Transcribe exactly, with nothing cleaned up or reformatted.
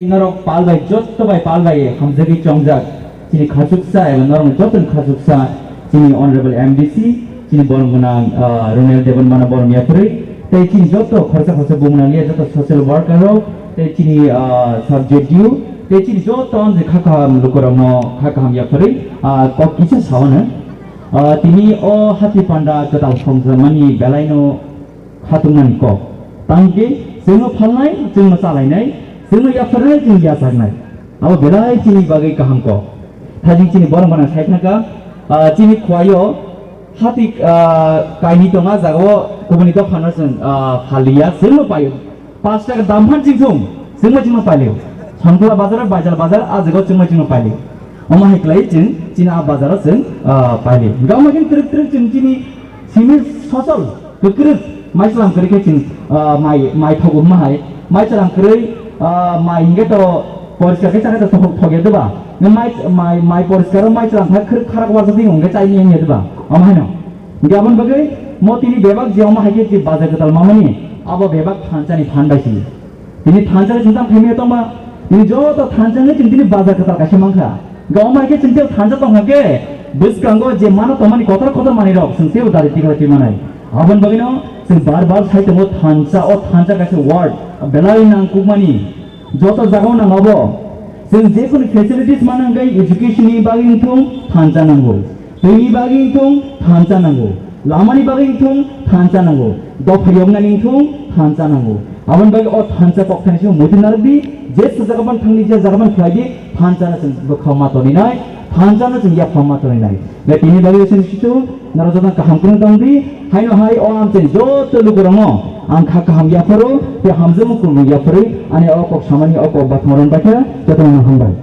Norok pal bai, jotto bai pal bai hamjagwi chongjak chini khachuksa eba norok jotoni khachuksa chini Honorable M D C, chini borom gwnang, ah, Ronel Debbarma no borom yapharwi, tei chini jotto khoroksa khoroksa bumung nangya jotto social worker rok, tei chini, ah, sub J D U, tei chini jotto amjai kha kaham lukurokno kha kaham yapharwi, ah, kok kisa saono. Ah, tini o hati panda kwtal songjakmani belaino khatungmani kok. Tangkhe chwngno phalnai, chwngno chalainai, chwngno yapharnai, chwngno yachaknai. Abo belai chini bagwi kaham kok. Thajing chini borom gwnang sai thangkha, ah, chini khwlaio hati, ah, kainwi tongo, ah jagao kubuni dophano chwng, ah, phalliya, chwngno paio. Pash taka dam phan chwng thung, chwngma chwngno pailio. Songkla bazar, Baijal bazar, ah jagao chwngma chwngno pailio. Omo hai khlai chwng chini ah bazaro chwng, ah, pailio. Gama khe twrwk twrwk chwng chini simi sosol kwkrwk mai chwlang kwrwi khe chwng, ah, mai, mai thogo ma hai. Mai chwlang kwrwi, ah, mai hingke to poriskar khe chakhe to thok-, thokya diba? Mai, mai, mai poriskaro mai chwlang kha khwrwk kharak wajakdi hingke chaini hingya diba? Omo haino. Hingke aboni bagwi mo tini bebak je omo hai khe je bazar kwtal mamani, abo bebak thansa ni phan bai si. Tini thansa ni sintang khaimya tongma, tini joto thansa ni tini, tini bazar kwtal kaisa mankha. Hingke omo hai khe chwng tei thansa tongkha khe, bwskango je mano tongmani kotor kotor manwi rok chwng teibo dari tikhlai twi manai. Aboni bagwino chwng bar bar sai tongo thansa, o thansa kaisa word, belai nangkukmani. Joto jagao nang abo. Chwng jekunu facilities mana hwnkhe education ni bagwi wngthung thansa nango. Twi ni bagwi wngthung thansa nango. Lama ni bagwi wngthung thansa nango. Dopha yokna ni wngthung thansa nango. Aboni bagwi o thansa kokthani se muitu narwkdi, je se jaga ban thangdi, je jaga ban khlaidi, thansa no chwng bwkhao ma toninai, thansa no chwng yaphao ma toninai. Tini bagwi chwng situ, norok joto kaham kwrwng tongdi, haino hai o amchai joto lukurokno ang kha kaham yapharo, tei hamjakmung kubui yapharwi ani o kok samani o kok bathang rwng baikha, jotono hambai.